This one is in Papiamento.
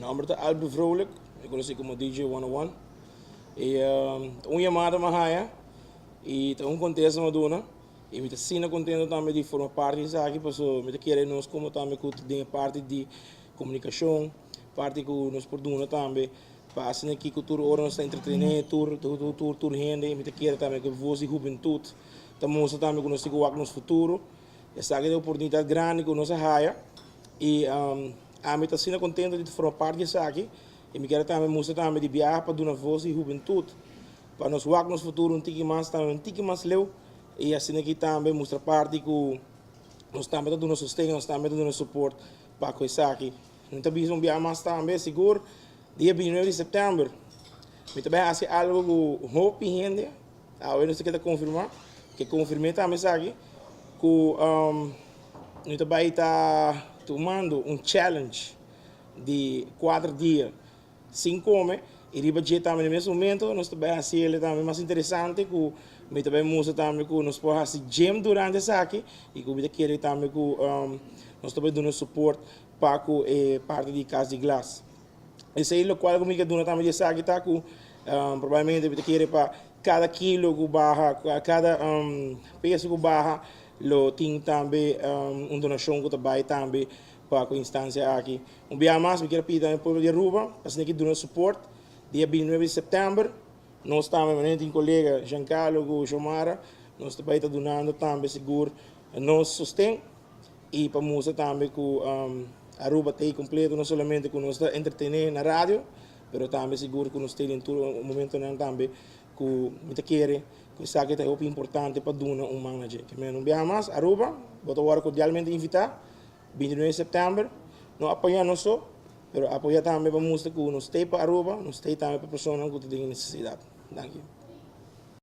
Nomber ta Albert Vrolijk, mi konosí komo DJ 101. I ta un yamada mi a haya i ta un kontesta mi a duna i mi ta asina kontento tambe di forma parti di esaki pasobra mi ta kere nos komo tambe ku ta den e parti di komunikashon, parti ku nos por duna tambe pa asina ki ku tur ora nos ta entretené tur tur tur hende i mi ta kere tambe ku e vos di hubentut ta mustra tambe ku nos tin ku wak nos futuro. Esaki ta e oportunidat grandi ku nos a haya i ami ta asina kontento di ta forma parti di esaki i mi kier tambe mustra tambe di biaha pa duna vos di hubentut pa nos wak nos futuro un tiki mas tambe un tiki mas leu i asina aki tambe mustra parti ku nos tambe ta duna sosten nos tambe ta duna support pa ku esaki. Mi ta bisa un biaha mas tambe sigur dia 29 di sèptèmber mi ta bai hasi algu ku hopi hende. Awe nos ta keda konfirmá, ke konfirm'é tambe esaki, ku nos ta bai ta tumando un challenge di kuater dia sin kome i riba dje tambe na mes momento nos ta bai hasi el tambe mas interesante ku mi ta bai mustra tambe ku nos por hasi gym durante esaki i ku mi ta kere tambe ku nos ta bai duna support pa ku e parti di Kas di Glas. Esei lokual ku mi ke duna tambe di esaki ta ku probablemente mi ta kere pa kada kilo ku baha, kada peso ku baha lo tin tambe un donashon ku ta bai tambe pa ku instansia aki. Un bia mas mi kier pidi tambe pueblo di Aruba pa asina ki duna support dia 29 di sèptèmber nos tambe manera tin kolega Giancarlo ku Xiomara nos ta bai ta dunando tambe sigur nos sosten. Y pa mustra tambe cu Aruba ta ey completo, no solamente cu nos ta entretene na radio, pero tambe sigur cu nos ta den tur momentonan tambe cu mi ta kere cu esaki ta hopi importante pa duna un man na dje. Kimen un biaha mas, Aruba, bo ta worde cordialmente invita, 29 di september, no apoya nos so, pero apoya tambe pa mustra cu nos ta ey pa Aruba, nos ta ey tambe pa personanan cu ta den necesidad. Danki.